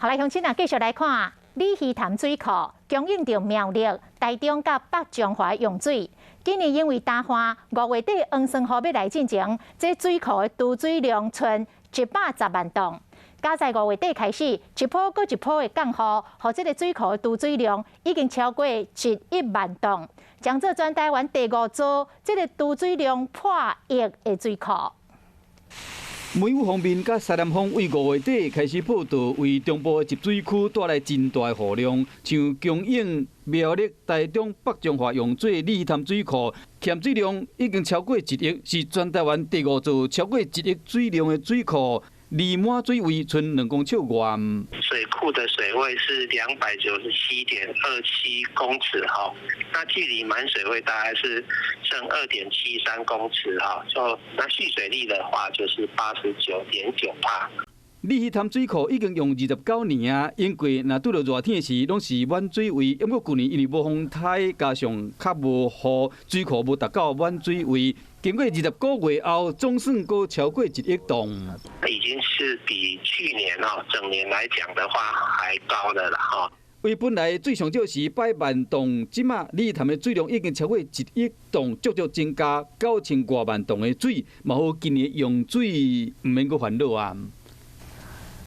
好來，鄉親啊，繼續來看鯉魚潭水庫供應著苗栗、台中佮北中華用水。今年因為乾旱，5月底黃酸雨欲來進前，這水庫的貯水量賰110萬噸。加在5月底開始，一波閣一波的降雨，予這个水庫的貯水量已經超過1億萬噸，將做全台灣第五座這个貯水量破億的水庫。梅雨鋒面佮西南風對5月底開始報到，為中部的集水區帶來真大的雨量，像供應苗栗、台中、北中華用水鯉魚潭水庫，欠水量已經超過1億，是全台灣第五座超過1億水量的水庫。離滿水位賰2公尺外。水庫的水位是297.27公尺哈，那距離滿水位大概是剩2.73公尺哈，就那蓄水率的話就是89.9趴。鯉魚潭水庫已經用29年啊，應過若拄著熱天時，攏是滿水位。毋過舊年因為無風颱，加上較無雨，水庫無達到滿水位。經過20個月後，總算閣超過1億噸。已經是比去年哦整年來講的話還高的啦哈。為本來水上少時100萬噸，這馬鯉魚潭的水量已經超過1億噸，足足增加9千外萬噸的水，嘛予今年用水毋免閣煩惱啊。